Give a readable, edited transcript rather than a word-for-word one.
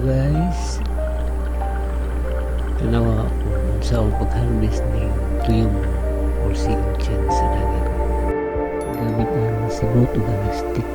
Guys. Tanawa kung unsa ang pag-harvest ning tuyom or sea urchin sa dagat. Gamit ang sigot ug ang stick.